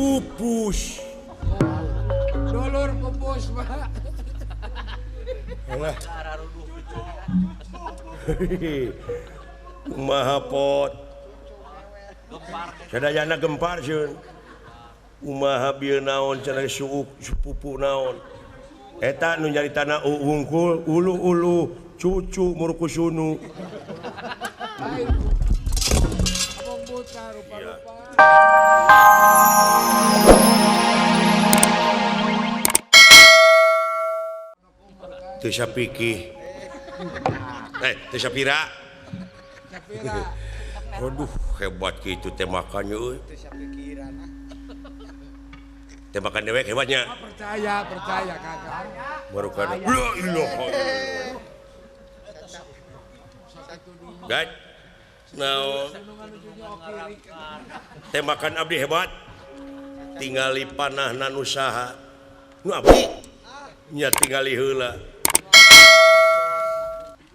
Pupus. Dulur pupus, Pak. Alah. Kumaha pot. Sadayana gempar sieun. Kumaha bieu naon cenah suuk sepupu naon. Eta nu nyaritana wungkul ulu-ulu cucu murkusunu. Teu sapikih. Teu sapira. Aduh, hebat kitu tembakannya euy. Tembakan dewek hebatnya. Percaya, percaya kakak. Baru kana. La ilaha illallah. Gad. Naon? Tembakan abdi hebat. Tingali panahna nu saha? Nu abdi. Nya tingali heula.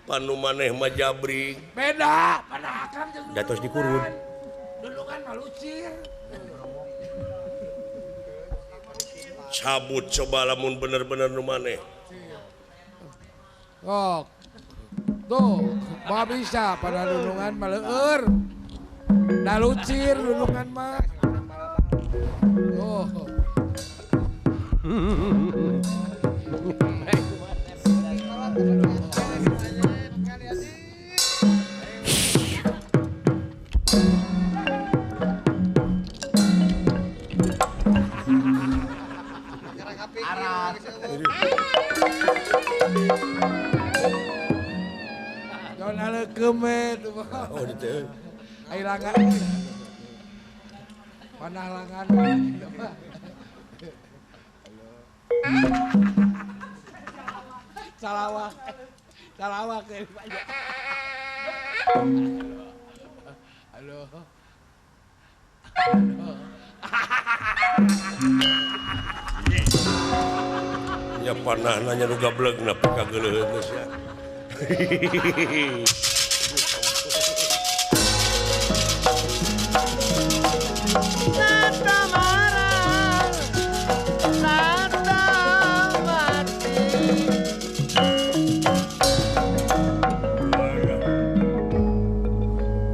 Panu maneh mah jabring. Beda, panah akang jeung datos dikurun. Dulungan mah lucir. Cabut coba lamun bener-bener nu maneh. Oh. Tuh, mah bisa pada dulungan mah leueur. Da lucir dulungan mah. Oh. Oh, gitu. Air langan. Panah langan. Salawak. Salawak. Halo. Ya panah nanya nu gableg na pikageuleuheun geus ya.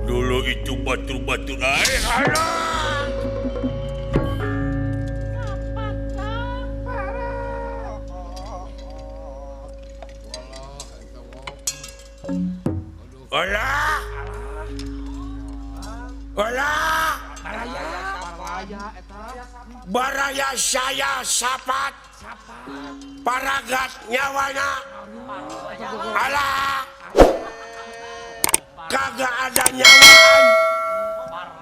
Dulu itu batur-batur air. Hola. Hola. Baraya saya sapat. Paragat nyawana. Alah. Kagak ada nyawaan.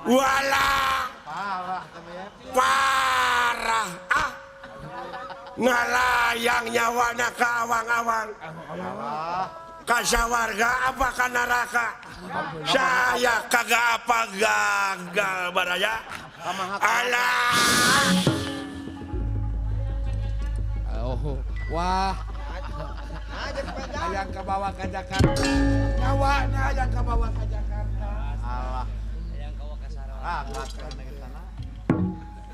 Wala. Parah. Ah. Ngalayang nyawana ke awang-awang. Kasawarga apa ka neraka? Saya kagak apa gagal baraya. Alah. Oh, wah. Hayang kabawa ka Jakarta. Nyawana hayang kabawa ka Jakarta. Alah. Hayang kabawa ka Sarawak.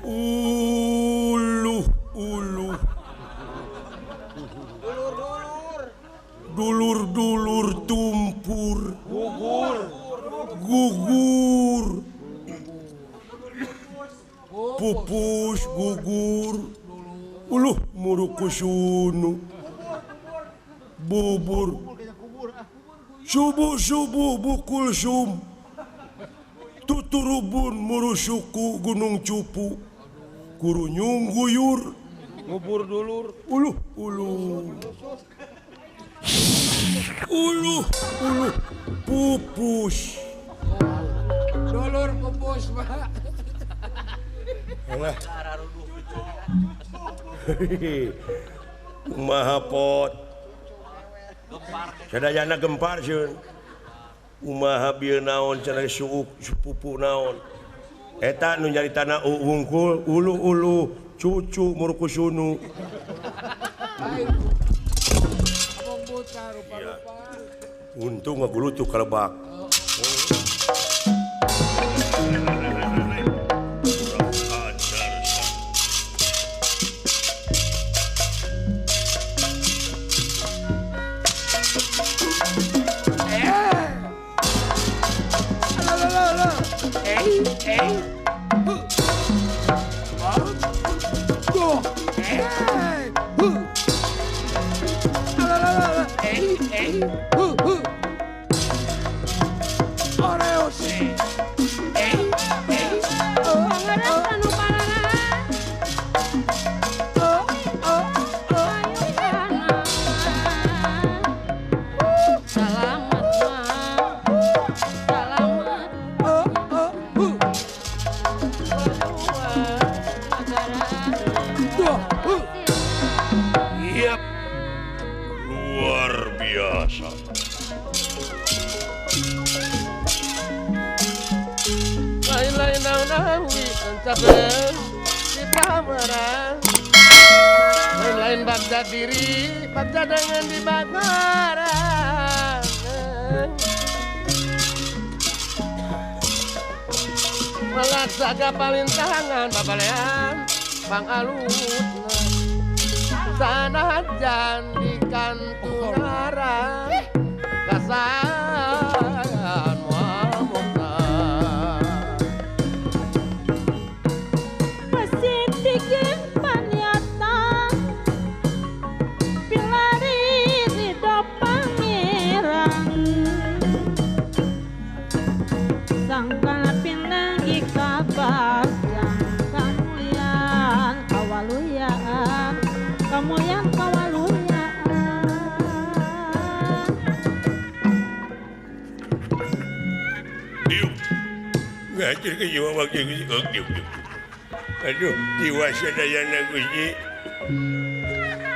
Uluh, uluh. Dulur-dulur tumpur, gugur, gugur, pupus gugur, uluh murukusunu, bubur, subuh-subuh bukul sum, tuturubun murusuku gunung cupu, kurunyung guyur, ngubur dulur, uluh uluh. Uluh, uluh, pupus. Dulur pupus, Pak. Alah. Kumaha pot. Sadayana gempar sieun. Kumaha bieu naon cenah suuk sepupu naon. Eta nu nyaritana wungkul ulu-ulu cucu murkusunu. Ya. Untung ngagulutuk kalebak. Lain-lain bagja diri, bagja dengan di bakaran. Melaksaga palintangan babalean pangalutna sanajan di kantungaran kasan muamukna. Kamulian kawaluyaan. Diuk. Ngacir ke jiwa wakil Gusti. Diuk, diuk. Aduh, jiwa sadayana Gusti.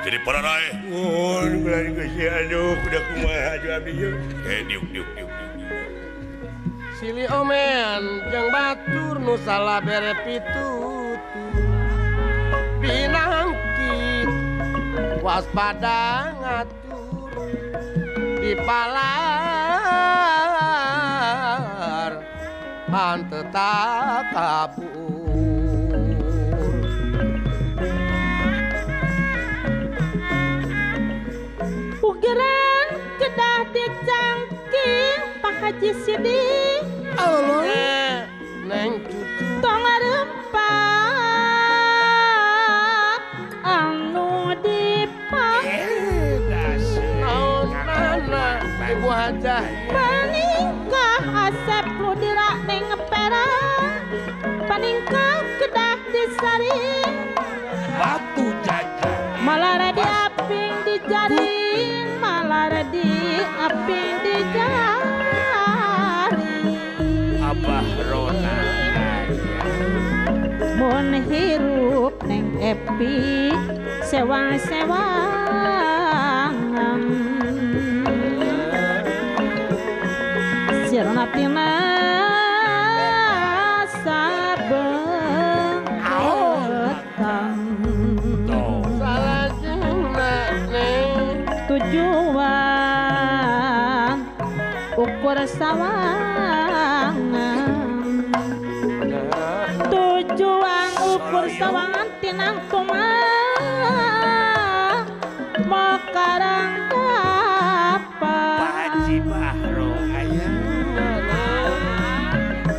Jadi para rae. Nuhun kula Gusti. Aduh, kuda kumaha aduh abdi ieu. Diuk, diuk, diuk, diuk. Silih omean jeung batur nu salah bere pitutur. Binangkit waspada ngatur di palar hanteu takabur. Pugeran kedah dicangking Pak Haji Sidik. Allah neng cucu tong arempak anu naon-nana ibu hajah paningkah asep lu dira neng perang paningkah kedah disaring batu jajan malara diaping dijaring malara diaping dijaring Abah Rona mun hirup neng epi sewang-sewangan sirna tina saben petang salajengna neng tujuan ukur sawangan tujuan ukur sawangan tinang kumaha mokarang dapat Pak Haji Bahro aya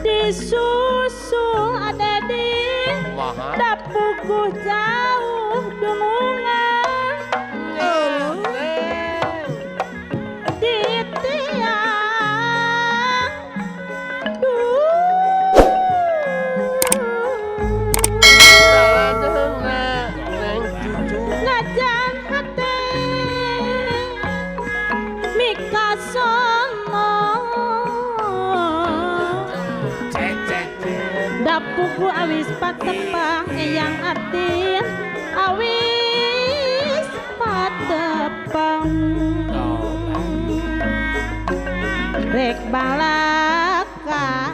disusul ada di dapuguh jauh dunungan di tiang najan hate mikasono dapuku awis patepang eyang atin awis patepang rek balaka